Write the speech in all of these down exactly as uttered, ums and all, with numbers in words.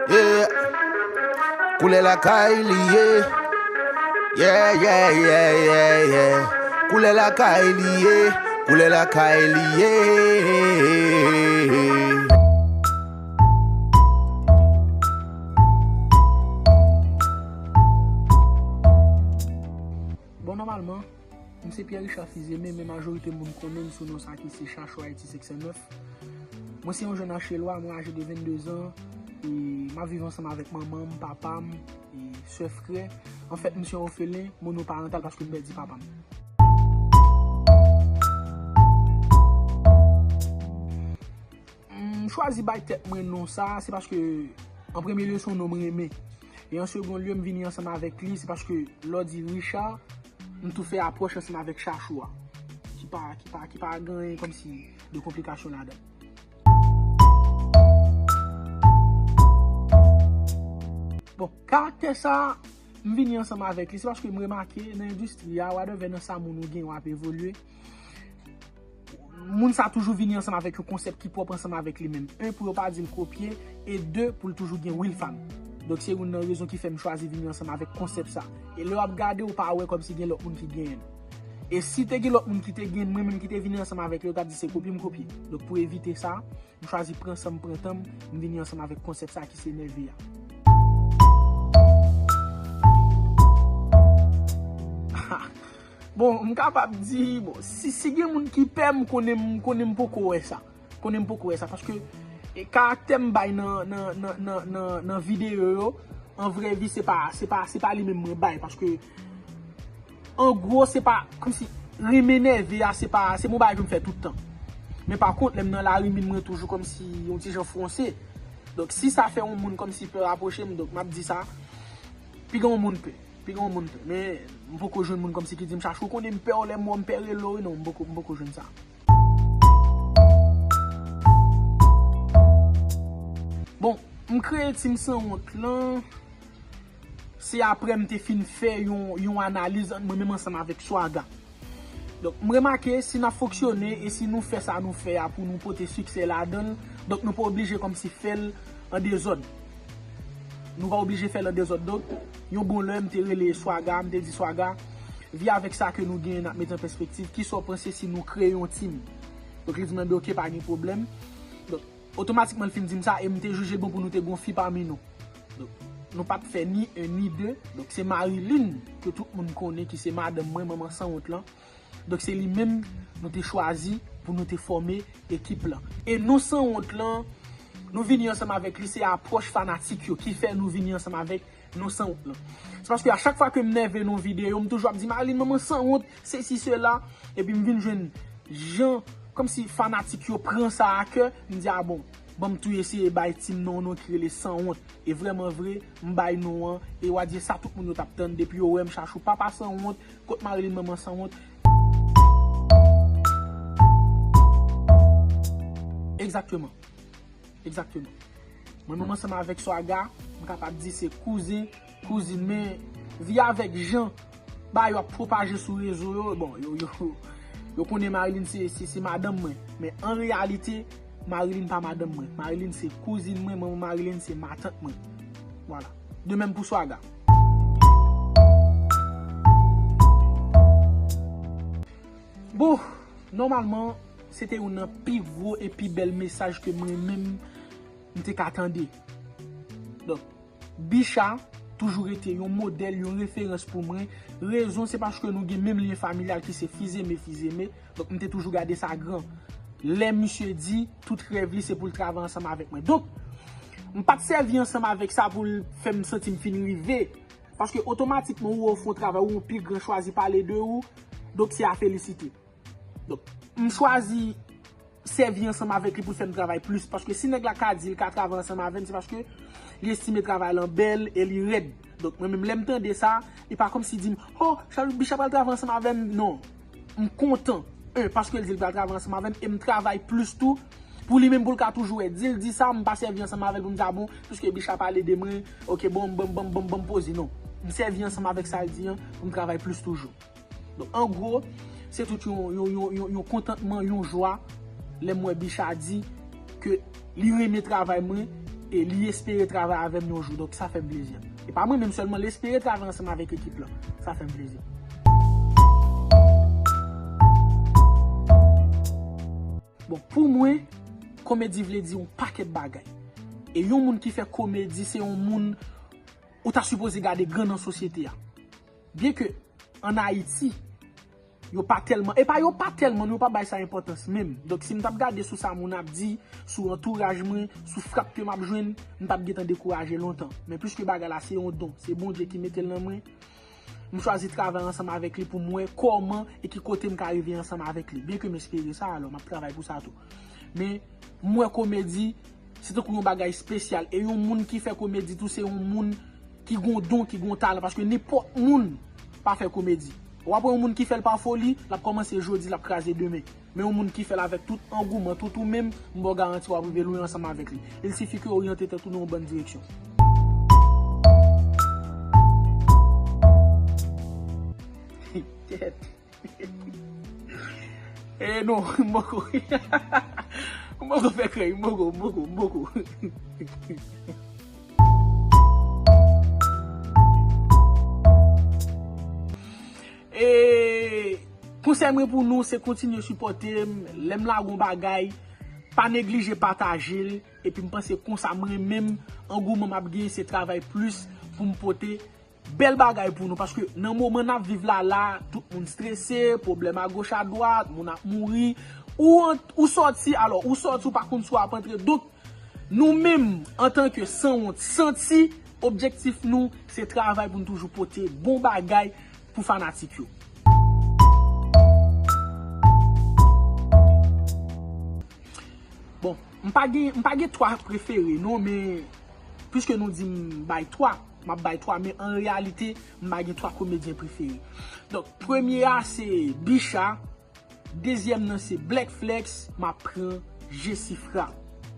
Yeah. Koulè lakay li ye. Yeah, yeah, yeah, yeah, yeah. Koulè lakay li ye. Koulè lakay li ye. Bon, nòmalman, m se Pierre Richard Fils-Aimé, men majorite moun konnen m sou non sa ki se Chachou Haïti senk san nèf. Mwen se yon jèn Achelwa, mwen aje de vennde zan, e m ap viv ansanm avèk manman m, papa m, e sè, frè. Anfèt, m se yon òfelen monoparantal paske m pèdi papa m. M chwazi bay tèt mwen non sa, se paske an premye lye se yon non m renmen. E an segon lye, m vini ansanm avèk li, se paske lè w di Richard, m tou fè apwòch ansanm avèk Chachou a. Ki pa, ki pa, ki pa gen kòmsi de konplikasyon ladan. Bon, karaktè sa, m vini ansanm avèk li, se paske m remake nan endistri a, whatever nan sa moun ou gen, w ap evolye. Moun sa toujou vini ansanm avèk yon konsèp ki pwòp ansanm avèk li menm. En, pou yo pa di l kopye, e de, pou l toujou gen Wilfam. Donk, se youn nan rezon ki fè m chwazi vini ansanm avèk konsèp sa. E lè w ap gade, ou pa wè kòmsi gen lòt moun ki genyen l. E si te gen lòt moun ki te genyen l, mwen menm ki te vini ansanm avèk yo, yo t ap di se kopye m kopye. Donk, pou evite sa, m chwazi pran san m, pran tan m, m vini ansanm avèk konsèp sa ki se Nève a. Bon, m kapab di, bon, si, si gen moun ki pè, m konnen, m konnen m poko wè sa. Konnen m poko wè sa, paske, e, karaktè m bay nan, nan, nan, nan, nan, nan videyo yo, an vrè vi, se pa, se pa, se pa li menm mwen bay, paske, an gwo, se pa, kòmsi, renmen Nève a, se pa, se pa yon bagay ke m fè tout tan. Men pa kont, lè m nan lari, min mwen toujou kòmsi yon ti jan fwonse. Donk, si sa fè yon moun kòmsi pè rapwoche m, donk, m ap di sa, piga yon moun pè. Piga yon moun pè. Men, m poko jwenn moun kòmsi ki di m, Chachou, ou konnen m pè w, lè m wè w, m pè rele w, non, m poko, m poko jwenn sa. Bon, m kreye Team Sanwont lan, se apre m te fin fè yon, yon analiz ant mwen menm ansanm avèk Swaga. Donk, m remake, si n ap fonksyone e si nou fè sa nou fè a pou nou pote siksè ladan l, donk nou pa oblije kòmsi fè l an dezòd. Nou pa oblije fè l an dezòd. Donk, yon bon lè, m te rele Swaga, m te di, Swaga, vi avèk sa ke nou genyen, n ap mete an pèspektiv, kisa w panse si nou kreye yon team? Donk, li di m, enben, oke, pa gen pwoblèm. Donk, otomatikman, l fin di m sa, e m te jije l bon pou nou te gen yon fi pami nou. Donk, nou pa t fè ni en ni de. Donk, se Marilyn ke tout moun konnen ki se madanm mwen, manman Sanwont lan. Donk, se li menm nou te chwazi pou nou te fòme ekip lan. E non Sanwont lan, nou vini ansanm avèk li, se apwòch fanatik yo ki fè nou vini ansanm avèk non Sanwont lan. Se paske a chak fwa ke m nève nan yon videyo, m toujou ap di, Marilyn, manman sanwont, sesi, sela. Epi m vin jwenn jan, kòmsi fanatik yo pran sa a kè, m di, a bon, ban m tou eseye bay team nan yon non ki rele Sanwont. E vrèman vre, m bay non an, e w a di sa tout moun yo t ap tann, depi yo wè m, Chachou, papa sanwont, kot Marilyn, manman sanwont. Egzakteman. Egzakteman. Mwen menm ansanm avèk Swaga, m kapab di se kouzen, kouzin, men vi avèk jan bagay yo ap pwopaje sou rezo yo, bon, yo, yo, yo konnen Marilyn se, se, se madanm mwen. Men an reyalite, Marilyn pa madanm mwen. Marilyn se kouzin mwen, manman Marilyn se matant mwen. Vwala. De menm pou Swaga. Bon, nòmalman, se te youn nan pi gwo e pi bèl mesaj ke mwen menm m te ka tande. Donk, Bicha toujou rete yon modèl, yon referans pou mwen. Rezon, se paske nou gen menm lyen familyal ki se Fizeme, Fizeme. Donk, m te toujou gade sa gran. Lè misye di, tout rèv li, se pou l travay ansanm avèk mwen. Donk, m pa t sèvi ansanm avèk sa pou l fè m santi m fin rive. Paske otomatikman, ou wè w fè yon travay, ou wè yon pi gran chwazi pale de ou. Donk, se a felisite. Donk, m chwazi sèvi ansanm avèk li pou l fè m travay plis. Paske si nèg la ka di l ka travay ansanm avè m, se paske li estime travay lan bèl e li rèd. Donk, mwen menm, lè m tande sa, li pa kòmsi di m, oh, Charles Bicha pral travay ansanm avè m. Non. M kontan. En, paske l di l pral travay ansanm avè m e m travay plis tou. Pou li menm, pou l ka toujou wè. Di l di sa, m pa sèvi ansanm avè l pou m di, a bon, piske Bicha pale de mwen, oke, bon, ban m, ban m, ban m, ban m poze. Non. M sèvi ansanm avèk sa l di an pou m travay plis toujou. Donk, an gwo, se tout yon, yon, yon, yon, yon kontantman, yon jwa, lè m wè Bicha di ke li renmen travay mwen, E li espere travay avè m yon jou, donk sa fè m plezi. E pa mwen menm sèlman, li espere travay ansanm avèk ekip lan. Sa fè m plezi. Bon, pou mwen, komedi vle di yon pakèt bagay. E yon moun ki fè komedi, se yon moun ou ta sipoze gade gran nan sosyete a. Byen ke ann Ayiti, yo pa tèlman, e pa yo pa tèlman, yo pa bay sa enpòtans menm. Donk, si m t ap gade sou sa moun ap di, sou antouraj mwen, sou frap ke m ap jwenn, m t ap gentan dekouraje lontan. Men piske bagay la se yon don, se Bondye ki mete l nan mwen, m chwazi travay ansanm avèk li pou m wè kòman e ki kote m ka rive ansanm avèk li, byen ke m espere sa, alò, m ap travay pou sa tou. Men, m wè komedi, se tankou yon bagay espesyal. E yon moun ki fè komedi tou, se yon moun ki gon don, ki gon talan. Paske nenpòt moun pa fè komedi. W ap wè yon moun ki fè l pa foli, l ap kòmanse jodi, l ap kraze demen. Men yon moun ki fè l avèk tout angouman, tout ou menm, m ba w garanti w ap rive lwen ansanm avèk li. Il sifi ke w oryante tèt ou nan yon bòn direksyon. Kèt. Eh non, m poko. M poko fè krèy, m poko, m poko, m poko. E konsèy mwen pou nou, se kontinye sipòte m. Lè m lage yon bagay, pa neglije pataje l. Epi m panse konsa, mwen menm, angouman m ap genyen, se travay plis pou m pote bèl bagay pou nou, paske nan moman n ap viv la, la, tout moun strese, pwoblèm agoch adwat, moun ap mouri, ou ant-, ou sòti, alò, ou sòti, ou pa konn si w ap antre. Donk, nou menm, antanke sanwont, santi, objektif nou, se travay pou n toujou pote bon bagay pou fanatik yo. Bon, m pa gen, m pa gen twa prefere, non, men piske nou di m bay twa, m ap bay twa, men an reyalite, m pa gen twa komedyen prefere. Donk, premye a, se Bicha, dezyèm nan, se Black Flex, m ap pran Jesifra.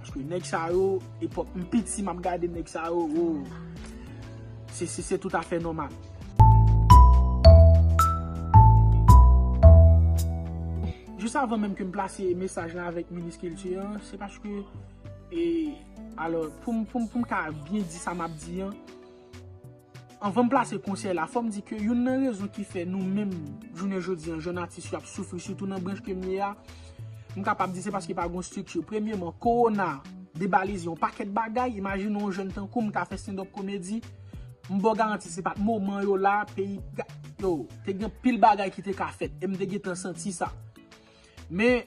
Paske nèg sa yo, epòk m piti, m ap gade nèg sa yo, oh, se, se, se toutafè nòmal. Jis avan menm ke m plase mesaj la avèk minis kilti an, se paske, e, alò, pou m, pou m, pou m ka byen di sa m ap di an, anvan m plase konsèy la, fò m di ke youn nan rezon ki fè nou menm, jounen jodi an, jèn atis yo ap soufri, sitou nan branch ke m ye a, m kapab di se paske pa gon estrikti. Premyeman, kowona debalize yon pakèt bagay. Imajine yon jèn tankou m ka fè stand-up komedi, m ba w garanti se pa t moman yo la, peyi, ga-, yo, te gen pil bagay ki te ka fèt, e m te gentan santi sa. Men,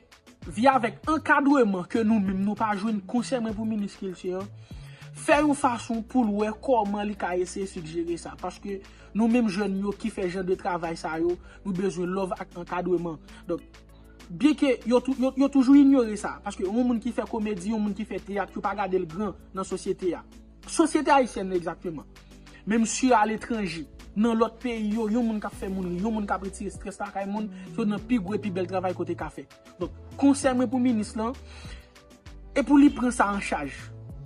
via avèk ankadreman ke nou menm nou pa jwenn, konsèy mwen pou minis kilti an, fè yon fason pou l wè kòman li ka eseye sigjere sa. Paske nou menm jèn yo ki fè jan de travay sa yo, nou bezwen love ak ankadreman. Donk, byen ke yo tou-, yo, yo toujou inyore sa, paske yon moun ki fè komedi, yon moun ki fè teyat, yo pa gade l gran nan sosyete a. Sosyete ayisyèn nan egzakteman. Menm si aletranje, nan lòt peyi yo, yon moun k ap fè moun ri, yon moun k ap retire estrès lakay moun, se youn nan pi gwo e pi bèl travay ke w te ka fè. Donk, konsèy mwen pou minis lan, e pou li pran sa an chaj.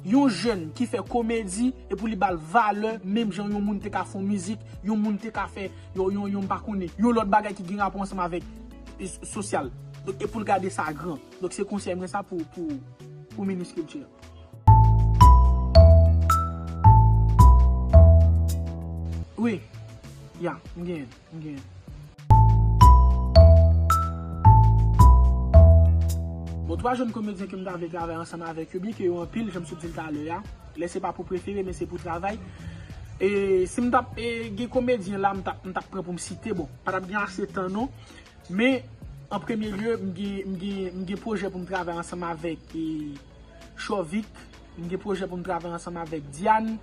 Yon jèn ki fè komedi, e pou li ba l valè, menm jan yon moun te ka fè yon mizik, yon moun te ka fè yon, yon, yon, m pa konnen, yon lòt bagay ki gen rapò ansanm avèk, e, s-, sosyal. Donk, e pou l gade sa gran. Donk, se konsèy mwen sa pou, pou, pou minis kilti an. Wi. Ya, m genyen, m genyen. Bon, twa jèn komedyen ke m ta vle travay ansanm avèk yo, byen ke yo anpil, jan m sot di l talè a. Lè se pa pou prefere, men se pou travay. E si m t ap, e, gen komedyen la, m t ap, m t ap pran pou m site, bon, pa t ap gen ase tan non. Men, an premye lye, m gen, m gen, m gen pwojè pou m travay ansanm avèk, e, Chovik, m gen pwojè pou m travay ansanm avèk Diane,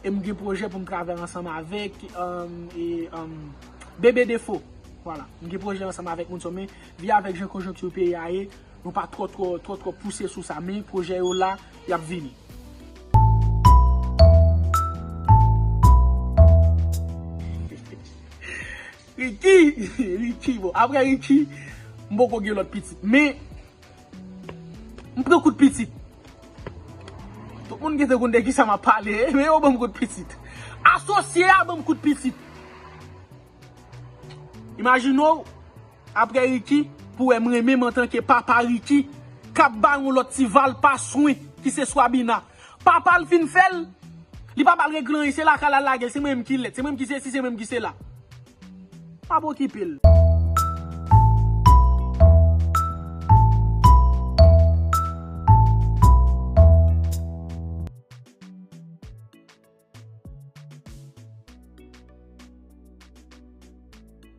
e m gen pwojè pou m travay ansanm avèk, um, e, um, Bebe Defo. Vwala, m gen pwojè ansanm avèk moun sa yo, men vi avèk jan konjonkti peyi a ye, nou pa twò, twò, twò, twò pouse sou sa, men pwojè yo la, y ap vini. Ricky, Ricky, bon, apre Ricky, m poko gen lòt pitit. Men, m pran kout pitit. Tout moun gentan konn de kisa m ap pale, men yo ban m kout pitit. Asosye a ban m kout pitit. Imajine w, apre Ricky, pou wè m renmen m antanke papa Ricky, k ap bay yon lòt ti valpa swen, ki se Swabina. Papa l fin fè l. Li pa ba l regle anyen, se lakay la l lage l, se mwen menm ki lèd, se mwen menm ki sesi, se mwen menm ki sela. M ap okipe l.